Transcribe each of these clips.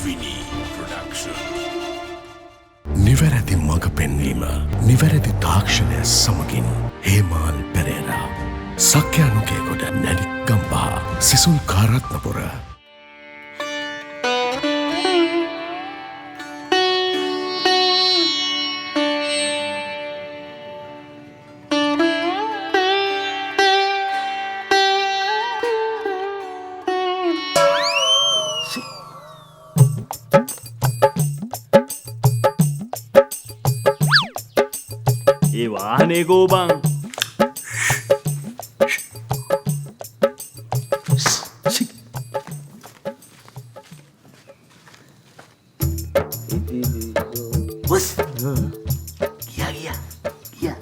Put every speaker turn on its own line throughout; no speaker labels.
Vini Production.
නිවැරදි මඟ පෙන්වීම නිවැරදි තාක්ෂණය සමගින් හේමාල් පෙරේරා, සක්‍යානුකයකොට නැලික් ගම්පහ, සිසුල් කාරත්නපුර.
ඒ වාහනේ කෝ බං?
බොස්, ගියා ගියා ගියා.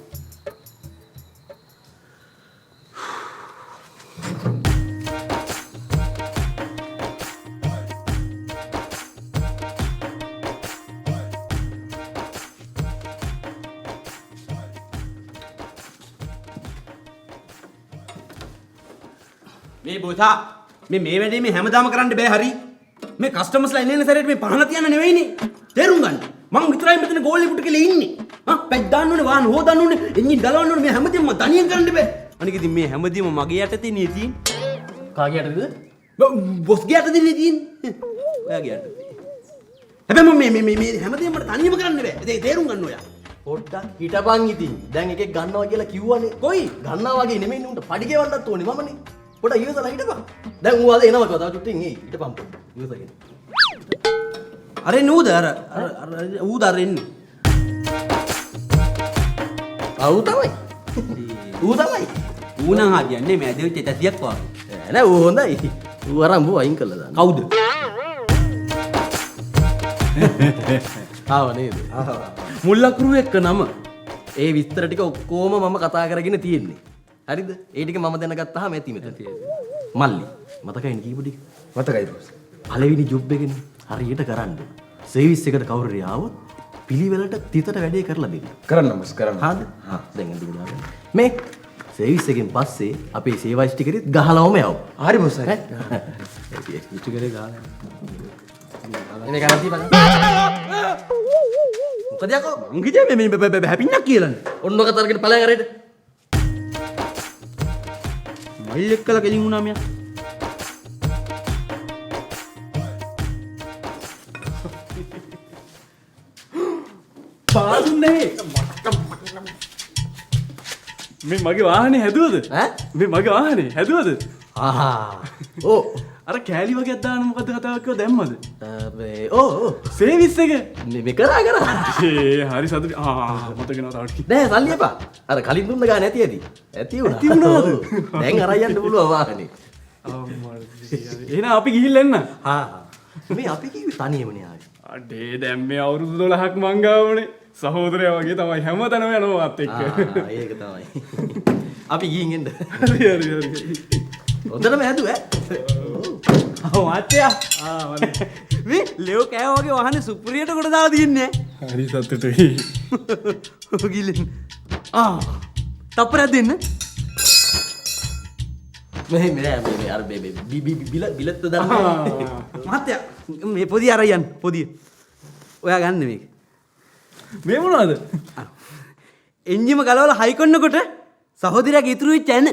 මේ බෝසා, මේ මේ වැඩේ මේ හැමදාම කරන්න බෑ. හරි, මේ කස්ටමර්ස්ලා එන එන සැරේට මේ පහන තියන්න නෙවෙයිනේ. තේරුම් ගන්න, මං විතරයි මෙතන ගෝලි පුටු කියලා ඉන්නේ. හා, පැච් දාන්න ඕනේ, වාහන හොදන්න ඕනේ, එන්ජින් ගලවන්න ඕනේ. මේ හැමදේම මං තනියෙන් කරන්න බෑ. අනික ඉතින් මේ හැමදේම මගේ යටතේ නේ තියෙන්නේ.
කාගේ යටතේද?
බොස්ගේ යටතේ නේ තියෙන්නේ. ඔයාගේ යටතේ. හැබැයි මම මේ මේ මේ මේ හැමදේම මට තනියම කරන්න බෑ. ඒ තේරුම් ගන්න ඔයා.
පොඩ්ඩක් හිටපන් ඉතින්. දැන් එකෙක් ගන්නවා කියලා කිව්වනේ.
කොයි?
ගන්නවා වගේ නෙමෙයි, උන්ට පඩි ගෙවන්නත් ඕනේ මමනේ. පොඩ්ඩක් ඉවසලා හිටපන්. දැන් ඌ අද එනවා කිව්වා. තව චුට්ටකින් එයි. හිටපන් පොඩ්ඩක්. ඉවසගෙන.
අර එන්නේ ඌද? අර අර අර ඌද අර එන්නේ?
ආ, ඌ තමයි. ඌ තමයි.
ඌ නම් හරියන්නේ මේ ඇදෙච්ච තැසියක් වගේ.
නෑ නෑ, ඌ හොඳයි. ඌ අරන් ඌ අයින් කළා දාන්න.
කවුද?
ආව නේද? මුල් අකුරු එක්ක නම. ඒ විස්තර ටික ඔක්කොම මම කතා කරගෙන තියෙන්නේ. හරිද? ඒ ටික මම දැනගත්තාම ඇති මෙතන. මල්ලි මතකයිනේ කීපු ටික?
මතකයි බොස්.
පළවෙනි ජොබ් එකනේ හරියට කරන්න. සර්විස් එකට කවුරු හරි ආවොත් පිළිවෙලට තිතට වැඩේ කරලා දෙන්න.
කරන්න බොස්, කරන්න.
හාද? හා, දැන් අඳින්න දාගන්න. මේ සර්විස් එකෙන් පස්සේ අපේ සේවා ස්ටිකරෙත් ගහලවම යවමු.
හරි බොස්, හරි.
ස්ටිකරේ ගහලා. එනේ ගන්න දීපන්. මොකද යකෝ?
මං හිතුවේ මේ මේ හැපින්නක් කියලානේ.
ඔන්න ඔක තරගෙන ඵලයන් අරේට.
මල්ලි එක්කලා කෙලින් වුණා මෙයා.
පාදුන්නේ මේ මගේ වාහනේ හැදුවද?
ඈ?
මේ මගේ වාහනේ හැදුවද?
ආහා. ඔව්.
අර කෑලි වගේක් දාන මොකද්ද කතාවක් කිව්වා, දැම්මද?
මේ ඔව් ඔව්.
සේවිස් එක
මේ මේ කරා කරා.
ඒ හරි සතුටු. ආ, මතක නෑ තව ටිකක්.
නෑ, සල්ලි එපා. අර කලින් දුන්න ගාන ඇති ඇති. ඇති වුණා.
ඇති වුණාද?
ඔව්. දැන් අරන් යන්න පුළුවන් වාහනේ.
අම්මා, එහෙනම් අපි ගිහිල්ලා එන්න.
හා හා. මේ අපි කිව්වේ තනියමනේ ආවේ.
අඩේ, දැන් මේ අවුරුදු 12ක් මං ගාවනේ. සහෝදරයා වගේ තමයි, හැමතැනම යනවා මාත් එක්ක.
ආ, ඒක තමයි. අපි ගිහින් එන්න.
හරි හරි හරි.
හොඳටම හැදුවා ඈ.
ඔව් මහත්තයා.
ආ මල්ලි.
මේ ලෙව් කෑව වගේ වාහනේ සුපිරියට කොට දාලා තියන්නේ.
හරි සතුටුයි.
ඔව් ගිලින්. ආ, තප්පරයක් දෙන්න.
මේ මේ මේ මේ අර මේ මේ බි බි බිල බිලත් දන්නේ.
මහත්තයා, මේ පොදිය අරන් යන්න පොදිය. ඔයා ගන්න මේක.
මේ මොනවද?
එන්ජිම ගලවලා හයි කරනකොට සහෝදරයාගේ ඉතුරු වෙච්ච ඇන.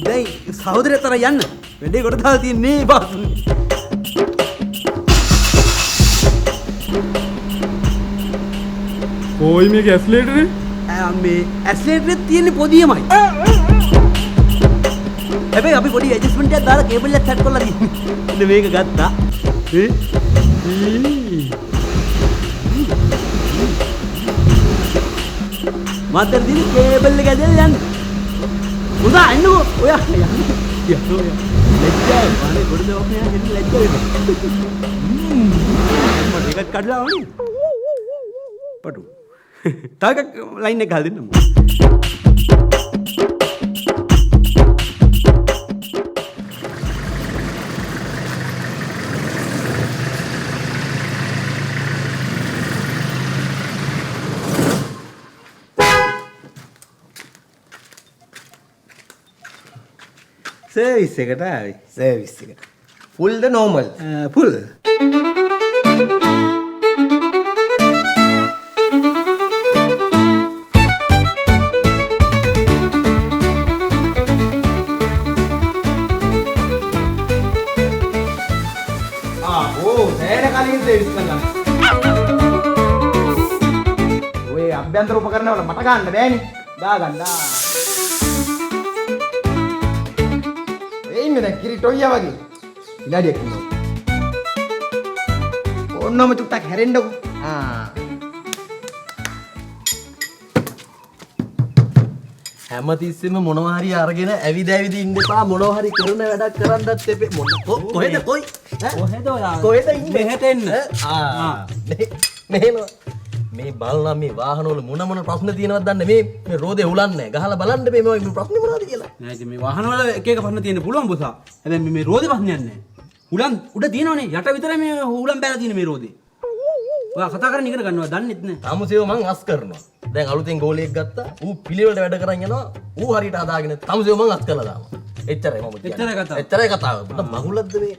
දැන් සහෝදරයාත් අරන් යන්න. වැඩේ කොට දාලා තියන්නේ බාසුනේ.
කොයි මේක ඇස්ලේටරේ?
මේ ඇස්ලේටරෙත් තියෙන්නේ පොදියමයි. හැබැයි අපි පොඩි ඇඩ්ජස්ට්මන්ට් එකක් දාලා කේබල් එකක් සෙට් කරලා තියෙන්නේ. ඉන්න මේක ගත්තා. ඈ මතර දින කේබල් එක ඇදලා යන්න. උදා එන්නකෝ ඔයා යන්න. යන්න ඔයා. ලැජ්ජායි. අනේ පොඩි දවස් නෑ හෙන්න ලැජ්ජ වෙනවා. මට එකක් කඩලා ආවනේ. පටු. තව එකක් ලයින් එක ගහලා දෙන්නම.
සර්විස් එකට ආවේ.
සර්විස් එකට. ෆුල් ද නෝමල්?
ෆුල්.
ආ ඕ සෑහෙන කලින් සර්විස් කරලා. ඔය අභ්‍යන්තර උපකරණ වල මට ගන්න බෑනේ. දාගන්න. ඒ ඉන්නේ දැන් කිරි ටොයියා වගේ. විනාඩියක් ඉන්නවා. ඕන්නම චුට්ටක් හැරෙන්නකෝ. ආ.
හැමතිස්සෙම මොනවා හරි අරගෙන ඇවිද ඇවිද ඉන්න එපා. මොනවා හරි කරන වැඩක් කරන්නත් එපේ. මොන කොහෙද කොයි
කොහෙද ඔයා
කොහෙද ඉන්නේ?
මෙහෙට එන්න.
ආ මෙහෙම මේ බලන මේ වාහන වල මොන මොන ප්‍රශ්න තියෙනවද දන්නේ මේ මේ රෝදේ හුලන්නේ නැහැ. ගහලා බලන්න මේ මේ ප්‍රශ්නේ මොනවද කියලා.
නෑ ඉතින් මේ වාහන වල එක එක ප්‍රශ්න තියෙන්න පුළුවන් බොසා. හැබැයි මේ රෝදේ ප්‍රශ්නයක් නෑ. හුලන් උඩ තියෙනවනේ. යට විතරයි මේ හුලන් බැලලා තියෙන මේ රෝදේ. ඔයා කතා කරන්න ඉගෙන ගන්නවා දන්නෙත් නෑ.
තමුසේව මං අස් කරනවා. දැන් අලුතෙන් ගෝලියෙක් ගත්තා. ඌ පිළිවෙලට වැඩ කරන් යනවා. ඌ හරියට හදාගෙන තමුසේව මං අස් කරලා දානවා. එච්චරයි මම කියන්නේ.
එච්චරයි කතාව.
එච්චරයි කතාව. පොඩ්ඩක් මගුලක්ද මේ?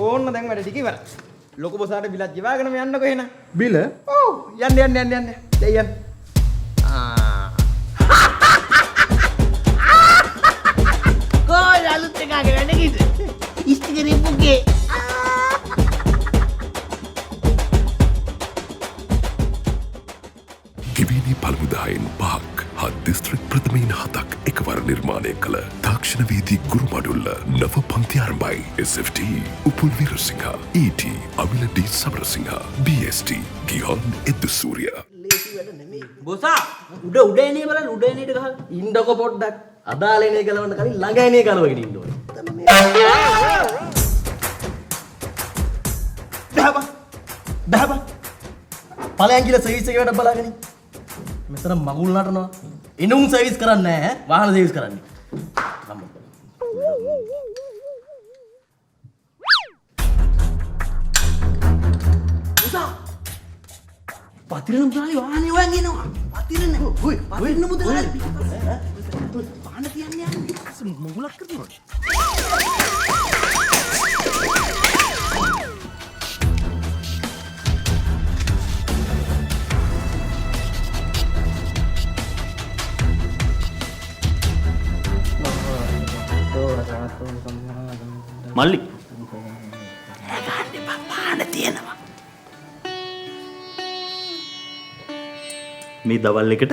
ඕන්න දැන් වැඩ ටික ඉවරයි. ලොකු බොසාට බිලක් ගෙවාගෙනම යන්නකෝ එහෙනම්.
බිල?
ඔව් යන්න යන්න යන්න යන්න. දැන් යන්න. ආ.
කොයි අලුත් එකාගේ වැඩ කිද? ඉස්ති කරේ පුකේ.
ගෙවීමේ පළමු 10න් 5ක් හත් දිස්ත්‍රික් ප්‍රථමයින් 7ක් එකවර නිර්මාණය කළ තාක්ෂණවේදී ගුරු මඩුල්ල නව පන්ති ආරම්භයි. SFT Upul Weerasinghe, ET Amila D Samarasinghe, BST Gihan Edusooriya.
බොසා උඩ උඩ එනේ බලන්න උඩ එනේට ගහලා.
ඉන්නකො පොඩ්ඩක්. අදාළ එනේ ගලවන්න කලින් ළඟ එනේ ගලවගෙන ඉන්න ඕනේ. බහබා බහබා ඵලයන් කියලා සර්විස් එකේ වැඩ බලාගෙන ඉන්න. මෙතන මගුල් නටනවා. එනුම් සර්විස් කරන්නේ නැහැ ඈ. වාහන සර්විස් කරන්නේ.
පතිරණ මුදලාලි වාහනේ හොයන් එනවා. පතිරණ.
හොයි
පතිරණ මුදලාලි වාහන තියන්න යන්නේ.
මගුලක් කරනවා.
මල්ලි
ගන්න එපා පාන තියෙනවා.
මේ දවල් එකට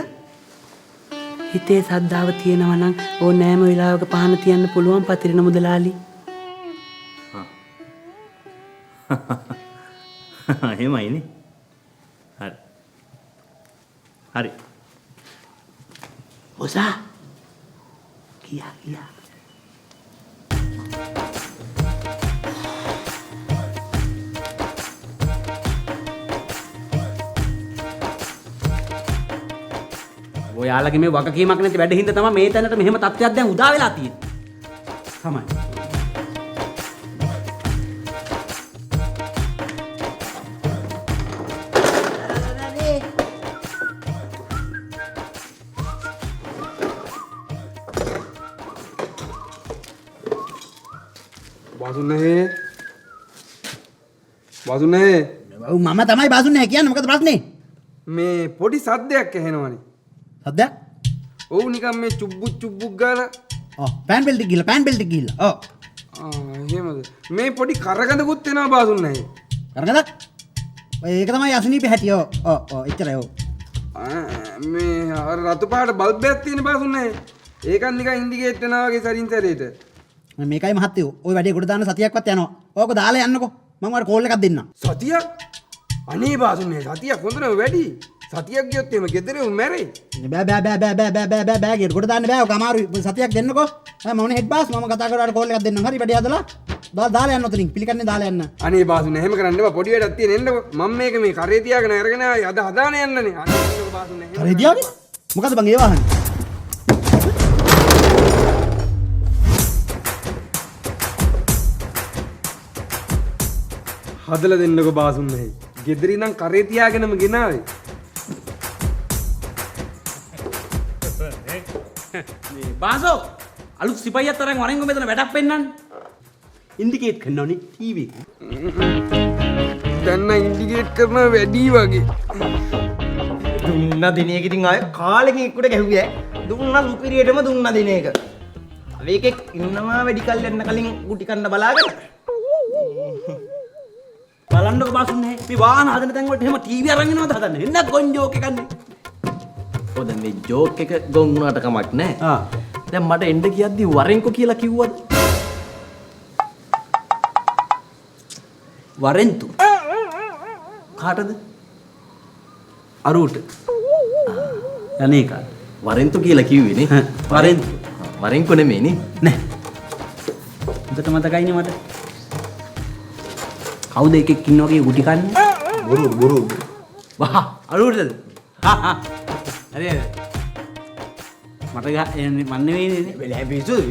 හිතේ සද්දාව තියෙනවා නම් ඕනෑම වෙලාවක පහන තියන්න පුළුවන් පතිරණ මුදලාලි.
එහෙමයිනේ. හරි හරි.
බොසා ගියා ගියා.
ඔයාලගේ මේ වගකීමක් නැති වැඩ හින්දා තමයි මේ තැනට මෙහෙම තත්ත්වයක් දැන් උදා වෙලා තියෙන්නේ. තමයි.
බාසුන්නේ බාසුන්නේ.
ඔව් මම තමයි බාසුන්නේ කියන්නේ. මොකද ප්‍රශ්නේ?
මේ පොඩි සද්දයක් ඇහෙනවනේ.
සද්දයක්?
ඔව් නිකන් මේ චුබ්බු චුබ්බු ගාලා.
ඔව් පෑන් බෙල්ට් එක ගිහලා පෑන් බෙල්ට් එක ගිහලා. ඔව්.
ආ එහෙමද? මේ පොඩි කරගඳකුත් එනවා බාසුන්නේ.
කරගඳක්? ඔය ඒක තමයි අසනීපේ හැටි. ඔව් ඔව් ඔව් එච්චරයි ඔව්.
ආ මේ අර රතු පාට බල්බ් එකක් තියෙන බාසුන්නේ. ඒකත් නිකන් ඉන්ඩිකේට් වෙනවා වගේ සරින් සැරේට.
මේකයි මහත්තයෝ ඔය වැඩේ ගොඩ දාන්න සතියක්වත් යනවා. ඕක දාලා යන්නකෝ. මම ඔයාලට කෝල් එකක් දෙන්නම්.
සතියක්? අනේ බාසුන්නේ සතියක් හොඳටම වැඩි. සතියක් ගියොත් එහෙම ගෙදර උන් මැරෙයි.
බෑ බෑ බෑ බෑ බෑ බෑ බෑ බෑ බෑ ගෙට ගොඩ දාන්න බෑ. ඔක අමාරුයි. සතියක් දෙන්නකෝ. මම ඕනේ හෙඩ් බාස් මම කතා කරලා ඔයාලට කෝල් එකක් දෙන්නම්. හරි වැඩේ හදලා දාලා යන්න ඔතනින්. පිළිකන්නේ දාලා යන්න.
අනේ බාසුන්නේ එහෙම කරන්න එපා. පොඩි වැඩක් තියෙන එන්නකෝ. මම මේක මේ කරේ තියාගෙන අරගෙන ආයේ අද හදාන යන්නනේ. අනේ එන්නකෝ බාසුන්නේ.
කරේ තියාගෙන? මොකද බං ඒ වාහනේ?
හදලා දෙන්නකෝ බාසුන්නේ. ගෙදර ඉඳන් කරේ තියාගෙනම ගෙනාවේ.
මේ බාසෝ අලුත් සිපයියත් අරන් වරෙන්කො මෙතන වැඩක් පෙන්නන්න. ඉන්ඩිකේට් කරනවනේ ටීවී එක.
දැන් නම් ඉන්ඩිකේට් කරනවා වැඩි වගේ.
දුන්නා දින එක ඉතින් ආයේ කාලෙකින් එක්කට ගැහුවේ ඈ. දුන්නා සුපිරියටම දුන්නා දින එක. තව එකෙක් ඉන්නවා වැඩි කල් යන්න කලින් ගුටි කන්න බලාගෙන.
බලන්නකෝ බාසුන්නේ මේ වාහන හදන තැන් වලට එහෙම ටීවී අරන් එනවද හදන්න? එන්න ගොන් ජෝක් එකක් නේ.
ඔව් දැන් මේ ජෝක් එක ගොන් වුණාට කමක් නෑ. දැන් මට එන්න කියද්දි වරෙන්කෝ කියලා කිව්වද?
වරෙන්තු.
කාටද?
අරූට. යන්නේකාට.
වරෙන්තු කියලා කිව්වේ නේ.
වරෙන්තු.
වරෙන්කෝ නෙමෙයි නේ.
නෑ. හොඳට මතකයිනේ මට. කවුද එකෙක් ඉන්නවා වගේ ගුටි කන්නේ?
බොරු බොරු.
වහ අරූටද? හරි හරි. මට ගහ එන්නේ මන් නෙවෙයි නේ.
වෙලෑ පිස්සුද?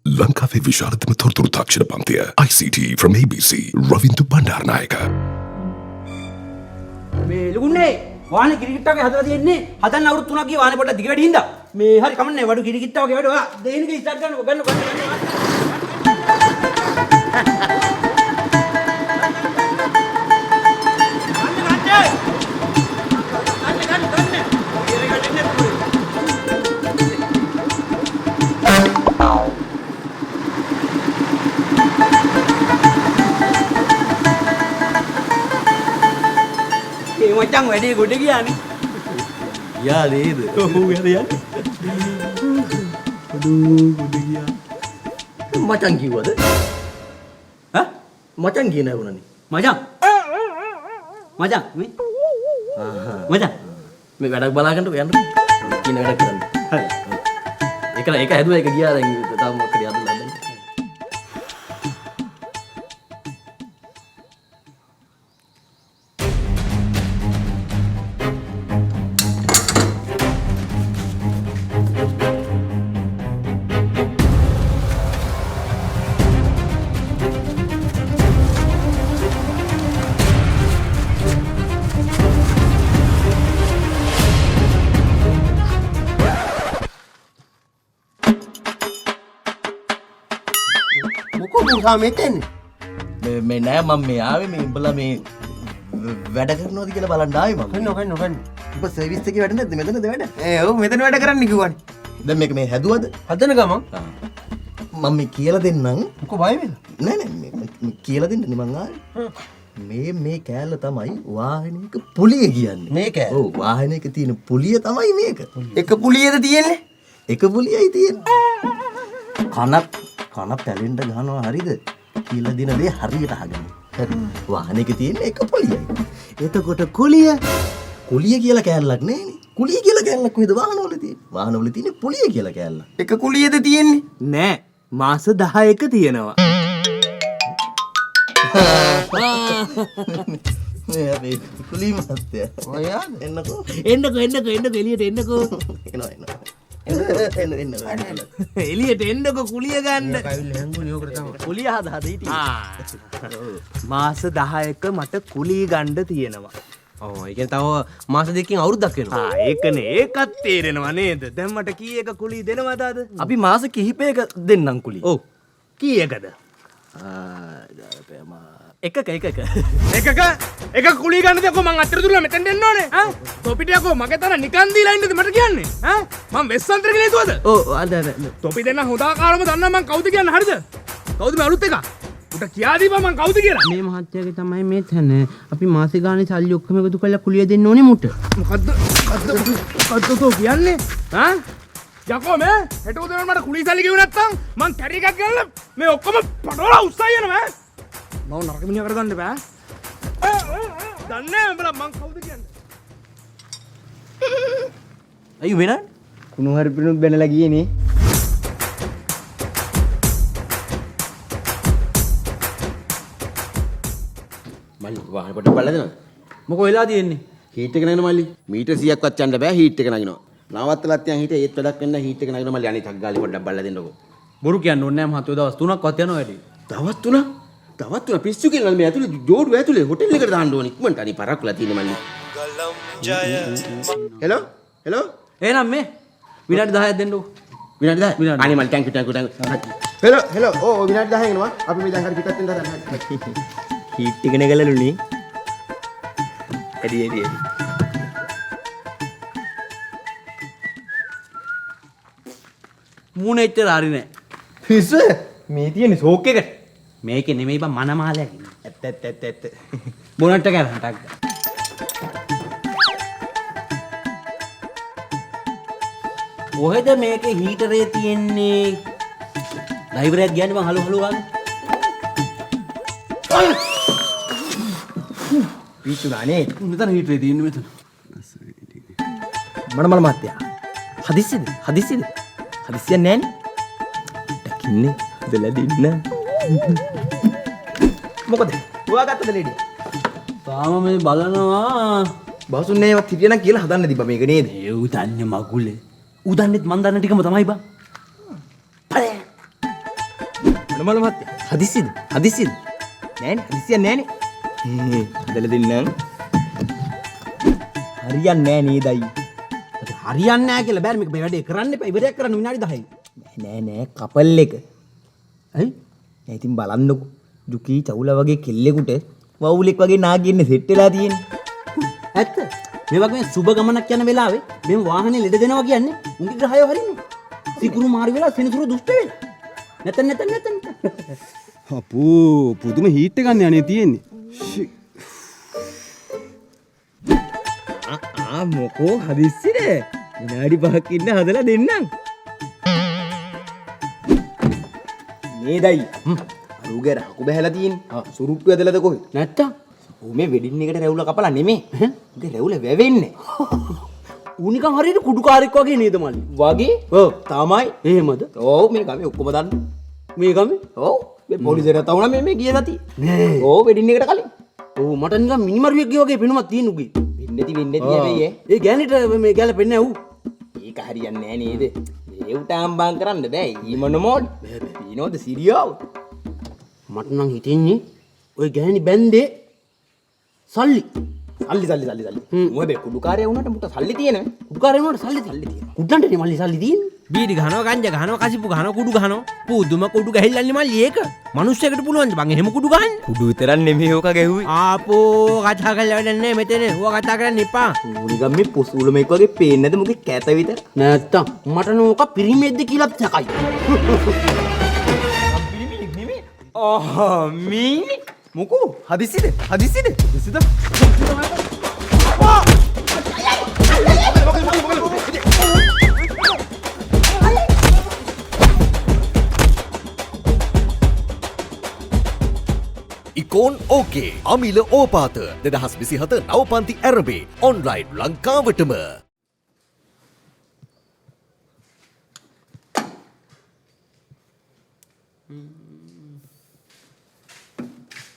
ලංකාවේ විශාලතම තොරතුරු තාක්ෂණ පන්තිය ICT from ABC Ravindu Bandaranaike.
මේ ලුකුන්නේ වාහනේ කිරිකිට්ටාවක හදලා තියෙන්නේ හදන්න අවුරුදු 3ක් ගිය වාහනේ පොඩ්ඩක් දිග වැඩි හින්දා මේ හරි කමන්නේ වඩු කිරිකිට්ටාවක වැඩ ඔයා දෙහිනක ඉස්සක් ගන්නකො ගන්න ගන්න ගන්න. ඒ මචං වැඩේ ගොඩ ගියානේ.
ගියා නේද?
ඔව් හරි යන්නේ.
අඩෝ ගොඩ ගියා. මචං කිව්වද?
ඈ?
මචං කියන වුණානේ.
මචං. මචං මේ. මචං
මේ වැඩක් බලාගන්නකො යන්න. කියන වැඩක් කරන්න.
හරි.
ඒක ඒක හැදුවා ඒක ගියා දැන් තව මොකක් හරි හදලා හදන්න.
මොකෝ මුසා මෙතෙන්?
මේ නෑ මම මේ ආවේ මේ උඹලා මේ වැඩ කරනවද කියලා බලන්න ආවේ මම.
කන්න කන්න කන්න.
උඹ සර්විස් එකේ වැඩ නැද්ද මෙතනද වැඩ?
ඒ ඔව් මෙතන වැඩ කරන්න කිව්වනේ.
දැන් මේක මේ හැදුවද?
හදන ගමන්
මම මේ කියලා දෙන්නම්.
මොකෝ බය වෙලා?
නෑ නෑ මේ කියලා දෙන්නනේ මං ආවේ. මේ මේ කෑල්ල තමයි වාහනයක පුලිය කියන්නේ.
මේ කෑල්ල?
ඔව් වාහනයක තියෙන පුලිය තමයි මේක.
එක පුලියද තියෙන්නේ?
එක පුලියයි තියෙන්නේ. කන කන පැලෙන්න ගහනවා හරිද? කියලා දෙන දේ හරියට අහගන්න. හරි. වාහනයක තියෙන එක පුලියයි. එතකොට කුලිය කුලිය කියලා කෑල්ලක් නෑනේ. කුලිය කියලා කෑල්ලක් කොහෙද වාහනවල තියෙන්නේ? වාහනවල තියෙන්නේ පුලිය කියලා කෑල්ලක්.
එක කුලියද තියෙන්නේ?
නෑ මාස 10ක තියෙනවා.
මේ අපේ කුලී මහත්තයා.
ඔයාද?
එන්නකෝ.
එන්නකෝ එන්නකෝ එන්නකෝ එළියට එන්නකෝ.
එනවා එනවා. එන්න එන්න එන්න.
එළියට එන්නකෝ කුලිය ගන්න.
හැංගුනේ ඕකට තමයි.
කුලිය හද හද හිටියේ.
මාස 10ක මට කුලී ගන්න තියෙනවා.
ඔව් ඒ කියන්නේ තව මාස දෙකකින් අවුරුද්දක් වෙනවා.
ආ ඒකනේ ඒකත් තේරෙනවා නේද? දැන් මට කීයක කුලී දෙනවද අද?
අපි මාස කිහිපයක දෙන්නම් කුලී.
ඔව්.
කීයකද?
එකක එකක.
එකක එක කුලී ගන්න දෙයක්කෝ මං අතර දුරලා මෙතෙන්ට එන්න ඕනේ. ඈ තොපිට යකෝ මගේ තන නිකන් දීලා ඉන්නද මට කියන්නේ? ඈ මං වෙස්සන්තර කියලා හිතුවද?
ඔව් අද අද
තොපි දෙන්න හොඳ ආකාරම දන්නා මං කවුද කියන්න හරිද? කවුද මේ අලුත් එකා? උට කියා දීපන් මං කවුද කියලා.
මේ මහත්තයාගේ තමයි මේ තැන. අපි මාසෙ ගානේ සල්ලි ඔක්කොම එකතු කරලා කුලිය දෙන්න ඕනේ මුට.
මොකද්ද මොකද්ද මොකද්ද තෝ කියන්නේ? ඈ යකෝ මේ හෙට උදේට මට කුලී සල්ලි ගෙවුවේ නැත්තම් මං කැරි එකක් ගෙනල්ලා මේ ඔක්කොම පටවලා උස්සයි යනවා ඈ. මව නරක මිනිහා කරගන්න බෑ. දන්නේ නෑ උඹලා මං කවුද කියන්නේ.
අයියෝ වෙනන්නේ?
කුණු හරිපිනුත් බැනලා ගියේ නේ.
මල්ලි වාහනේ පොඩ්ඩක් බලලා දෙනවද? මොකෝ වෙලා තියෙන්නේ?
හීට් එක නගිනවා මල්ලි. මීටර් 100ක්වත් යන්න බෑ හීට් එක නගිනවා. නවත්තලත් යන් හිටියේ ඒත් වැඩක් වෙන්නේ නැහැ හීට් එක නගිනවා මල්ලි. අනිත් අක් ගාලේ පොඩ්ඩක් බලලා දෙන්නකෝ.
බොරු කියන්න ඕනේ නෑ මහත්තයෝ දවස් 3ක්වත් යනවා වැඩි.
දවස් 3ක්? දවස් 3 පිස්සු කියලා මේ ඇතුලේ ජෝඩුව ඇතුලේ හොටෙල් එකට දාන්න ඕනේ ඉක්මනට. අනේ පරක්කුලා තියෙන්නේ මල්ලි. හෙලෝ හෙලෝ
එහෙනම් මේ විනාඩි 10ක් දෙන්නකෝ.
විනාඩි 10? අනේ මල්ලි thank you thank you thank you. Hello hello ඔව් ඔව් විනාඩි 10 එනවා. අපි මේ දැන් හරි පිටත් වෙන්න හදන්නේ.
හීට් එක නගලලුනේ. ඇඩි ඇඩි ඇඩි.
මූණ එච්චර හරි නෑ.
පිස්සු මේ තියෙන්නේ ෂෝක් එකට.
මේකේ නෙමෙයි බං මනමාලයක් ඉන්නේ.
ඇත්ත ඇත්ත ඇත්ත ඇත්ත.
බොනට් එක අරන් ටක් ගා. කොහෙද මේකේ හීටරේ තියෙන්නේ? ඩ්‍රයිවර් කියන්නේ බං හලෝ හලෝ ගාගෙන.
පිස්සු ගානේ.
මෙතන හීටරේ තියෙන්නේ මෙතන.
මනමල මහත්තයා. හදිස්සියද? හදිස්සියද? හදිස්සියක් නෑනේ. දකින්නේ හදලා දෙන්න. මොකද? හොයාගත්තද ලේඩි?
තාම මේ බලනවා.
බසුන් නෑවත් හිටියනම් කියලා හදන්න තිබ්බා මේක නේද?
ඒ ඌ දන්නේ මගුලේ. ඌ දන්නෙත් මං දන්න ටිකම තමයි බං.
මනමල මහත්තයා. හදිස්සියද? හදිස්සියද? නෑනේ හදිස්සියක් නෑනේ. හදලා දෙන්නම්. හරියන්නේ නෑ නේද අයියේ?
හරියන්නේ නෑ කියලා බෑ මේක මේ වැඩේ කරන්න එපා. ඉවරයක් කරන්න විනාඩි 10යි.
නෑ නෑ කපල් එක. ඇයි? නෑ ඉතින් බලන්නකෝ. ජුකී චවුලා වගේ කෙල්ලෙකුට වවුලෙක් වගේ නාගියන්නේ සෙට් වෙලා තියෙන්නේ.
ඇත්ත. මේ වගේ මේ සුබ ගමනක් යන වෙලාවේ මේ වාහනේ ලෙඩ දෙනවා කියන්නේ උන්ගේ ග්‍රහයෝ හරිනේ. සිකුරු මාරු වෙලා සෙනසුරු දුෂ්ට වෙලා. නැතන් නැතන් නැතන්.
අපෝ පුදුම හීට් එකක් නේ අනේ තියෙන්නේ.
ආ මොකෝ හදිස්සියද? විනාඩි 5ක් ඉන්න හදලා දෙන්නම්. නේදයි. අරුගේ රහකු බහැලා තියෙන්නේ. සුරුට්ටු ඇදලාද කොහෙ?
නැත්තම්
ඌ මේ වෙඩින් එකට රැවුල කපලා නෙමෙයි. උගේ රැවුල වැවෙන්නේ.
ඌ නිකන් හරියට කුඩුකාරෙක් වගේ නේද මල්ලි?
වගේ?
ඔව්.
තමයි.
එහෙමද?
ඔව් මේ ගමේ ඔක්කොම දන්න.
මේ ගමේ?
ඔව්. මේ පොලිසියට තවුණා මේ මේ ගිය සතියේ.
නෑ.
ඔව් වෙඩින් එකට කලින්.
ඔව් මට නිකන් මිනිමරුවෙක්ගේ වගේ පෙනුමක් තියෙන උගේ.
වෙන්නේ නැති වෙන්නේ නැති හැබැයි ඈ.
ඒ ගෑනිට මේ ගැලපෙන්නේ නෑ ඌ.
ඒක හරියන්නේ නෑ නේද? මේ උට අම්බාම් කරන්න බෑ. ඊමන මොඩ්. බෑ බෑ. ඊනෝද සිරියාව.
මට නම් හිතෙන්නේ ඔය ගෑණි බැන්දේ සල්ලි.
සල්ලි සල්ලි සල්ලි සල්ලි. මු හැබැයි කුඩුකාරයා වුණාට මුට සල්ලි තියෙනවා.
කුඩුකාරයා වුණාට සල්ලි සල්ලි තියෙනවා. කුඩ්ඩන්ටනේ මල්ලි සල්ලි තියෙන්නේ.
බීඩි ගහනවා ගංජා ගහනවා කසිප්පු ගහනවා කුඩු ගහනවා. පුදුම කුඩු ගහිල්ලන්නේ මල්ලි ඒක. මනුස්සයෙකුට පුළුවන්ද බං එහෙම කුඩු ගහන්න?
කුඩු විතරක් නෙමෙයි ඕක ගැහුවේ.
ආපෝ කතා කරලා වැඩක් නෑ මෙතන. ඕවා කතා කරන්න එපා.
ඌ නිකන් මේ පොසුලමෙක් වගේ පේන්නේ නැද මුගේ කැත විතර?
නැත්තම් මට නෝක පිරිමියෙක්ද කියලාත් සැකයි.
පිරිමියෙක් නෙමෙයි. ආ මීනි මොකෝ හදිස්සියද? හදිස්සියද? හදිස්සියද?
ඉකෝන් ඕකේ අමිල ඕපාත 2027 නව පන්ති ඇරඹේ ඔන්ලයින් ලංකාවටම.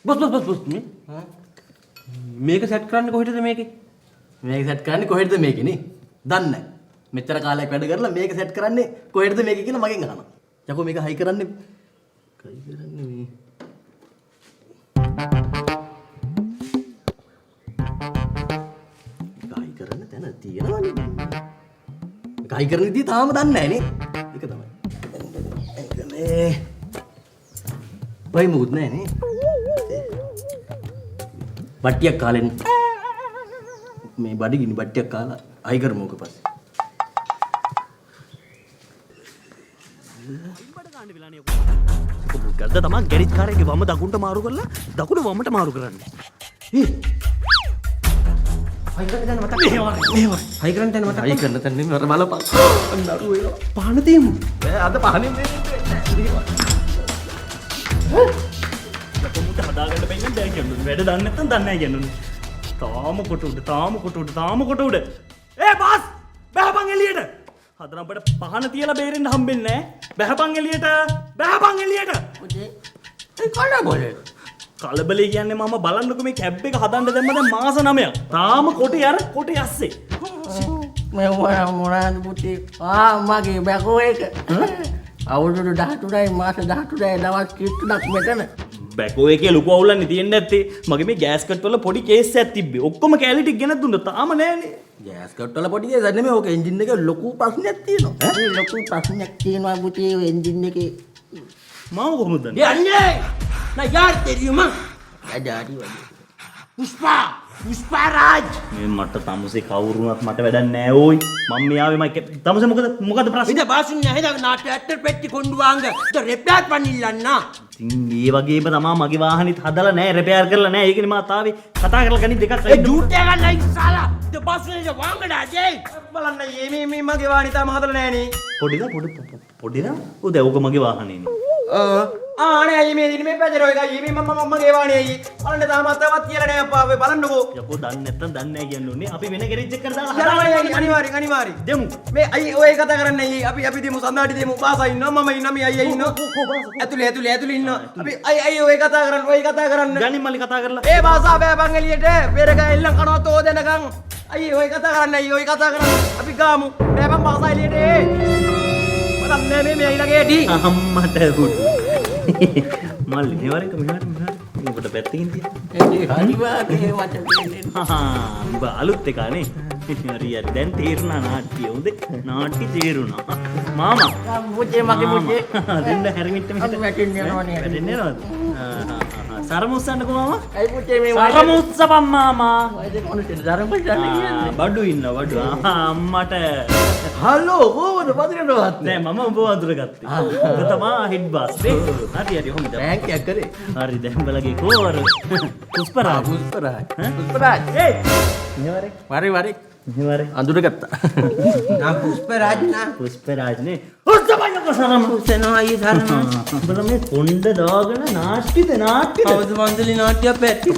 බොස් බොස් බොස් බොස් මේ මේක සෙට් කරන්නේ කොහෙටද මේකේ?
මේක සෙට් කරන්නේ කොහෙටද මේකේ නේ? දන්නේ නැහැ. මෙච්චර කාලයක් වැඩ කරලා මේක සෙට් කරන්නේ කොහෙටද මේකේ කියලා මගෙන් අහනවා. යකෝ මේක හයි කරන්නේ හයි කරන්නේ මේ හයි කරන්න තැන තියෙනවනේ. මේක හයි කරන විදිය තාම දන්නේ නැහැ නේ. ඒක තමයි. ඒක මේ බයි මොකුත් නැහැ නේ.
බට්ටියක් කාලෙන් මේ බඩගිනි බට්ටියක් කාලා අයි කරමු ඕක පස්සේ.
ගද්ද තමා ගැරිජ් කාර් එකේ වම දකුණට මාරු කරලා දකුණ වමට මාරු කරන්නේ.
හයි කරන්න තැන මතක් මෙහෙම හයි කරන්න තැන මතක්
හයි කරන තැන නෙමෙයි අර බලපන්. නරු වෙනවා.
පහන තියමු.
නෑ අද පහනින් දෙන්නේ නෑ.
මුට හදාගන්න බැයි නම් බෑ කියන්න ඕනේ. වැඩ දන්නේ නැත්නම් දන්නේ නැහැ කියන්න ඕනේ. තාම කොට උඩ තාම කොට උඩ තාම කොට උඩ. ඒ බස් බහපන් එළියට. හතරම්පට පහන තියලා බේරෙන්න හම්බෙන්නේ නෑ. බහපන් එළියට. බහපන් එළියට.
ඒ කලබලේ.
කලබලේ කියන්නේ මම බලන්නකෝ මේ කැබ් එක හදන්න දැම්ම දැන් මාස 9ක්. තාම කොටේ අර කොටේ ඇස්සේ.
මේ මොනවාද පුතේ? ආ මගේ බැකෝ එක. අවුරුදු 13යි මාස 13යි දවස් 33ක් මෙතන.
බැකෝ එකේ ලොකු අවුලක් නේ තියෙන්නේ නැත්තේ. මගේ මේ ගෑස් කට් වල පොඩි කේස් එකක් තිබ්බේ. ඔක්කොම කැලි ටික ගෙනත් දුන්නා. තාම නෑනේ.
ගෑස් කට් වල පොඩි කේස් නෙමෙයි. ඕක එන්ජින් එකේ ලොකු ප්‍රශ්නයක් තියෙනවා. ඈ ලොකු ප්‍රශ්නයක් තියෙනවා පුතේ ඔය එන්ජින් එකේ.
මාව කොහොමද දන්නේ?
අන්නේ நான் யார் தெரியுமா?
අජාරි වගේ.
පුෂ්පා පුෂ්පාරාජ්.
මේ මට තමුසේ කවුරුණත් මට වැඩක් නෑ ඕයි. මම මේ ආවේ මම තමුසේ මොකද මොකද ප්‍රශ්නේ?
இந்த பாசுன் நகைத நான் ட்ராக்டர் பெட்டி கொண்டு வாங்க. இந்த ரிப்பேர் பண்ணிடலாம்னா.
ඉතින් ඒ වගේම තමා මගේ වාහනේත් හදලා නෑ, රිපෙයාර් කරලා නෑ. ඒකනේ මා තාවේ කතා කරලා ගනින් දෙකක්
ඒ ජූට් එක නයි සාලා. இந்த பாசுன் வாங்கடா ජේ.
බලන්න අයියේ මේ මේ මගේ වාහනේ තාම හදලා නෑනේ.
පොඩිද පොඩි පොඩිද? ඔව් දැන් ඕක මගේ වාහනේනේ.
ආ නේ අයියේ මේ දින මේ පැජරෝ එක අයියේ මේ මම මගේ වාහනේ අයියේ. බලන්න තාම අතවත් කියලා නෑ අප්පා ඔය බලන්නකෝ.
යකෝ දන්නේ නැත්තම් දන්නේ නෑ කියන්න ඕනේ. අපි වෙන ගෑරේජ් එකකට දාලා
යනවා අයියේ අනිවාර්යෙන් අනිවාර්යෙන්.
දෙමු.
මේ අයියේ ඔය කතා කරන්න අයියේ අපි අපි දෙමු සඳාටි දෙමු. බාසා ඉන්නවා මම ඉන්නවා මේ අයියා ඉන්නවා. ඇතුලේ ඇතුලේ ඇතුලේ ඉන්නවා. අපි අයි අයියේ ඔය කතා කරන්න ඔය කතා කරන්න.
ගනින් මල්ලි කතා කරලා.
ඒ බාසා බෑ බං එළියට. පෙරක එල්ලන් කනවා තෝ දෙනකන්. අයියේ ඔය කතා කරන්න අයියේ ඔය කතා කරන්න. අපි ගාමු. බෑ බං බාසා එළියට ඒ. බලන්න මේ මේ අයිලාගේ ඇටි.
අම්මට හුඩු. මල්ලි මේ වරෙන් මෙහාට මෙහාට. මොකට පැත්තකින් තියන්න.
අනිවාර්යයෙන් වචන දෙන්නේ.
හා උඹ අලුත් එකා නේ. හරි හරි දැන් තේරුණා නාට්‍ය. හොඳේ නාට්‍ය තේරුණා. මාමා.
පුතේ මගේ පුතේ.
දෙන්න හැරමිට්ට මෙහෙට.
අපි වැටෙන්න යනවනේ.
වැටෙන්න යනවද? සරම උස්සන්නකෝ මාමා.
ඇයි පුතේ මේ
සරම උස්සපන් මාමා.
සරම උස්සන්න කියන්නේ.
බඩු ඉන්නවා බඩු. අම්මට.
හලෝ කොහොමද වදිනවද?
නෑ මම උඹ වඳුරගත්තේ. උඹ තමා හෙඩ් බාස් නේ. හරි හරි හොඳයි.
බැංක් එකක් කරේ.
හරි දැන් උඹලගේ කෝවර. පුෂ්පරාජ්.
පුෂ්පරාජ්. පුෂ්පරාජ්.
ඒ මෙහෙ
වරේ වරේ.
මෙහෙ වරේ.
අඳුරගත්තා.
නා පුෂ්පරාජ් නා.
පුෂ්පරාජ් නේ. උස්සපන්නකෝ සරම.
උස්සනවා අයියේ සරම.
උඹලා මේ කොණ්ඩ දාගෙන නාට්‍යද නාට්‍යද?
කවුද මන්දලි නාට්‍යයක් පැත්ති.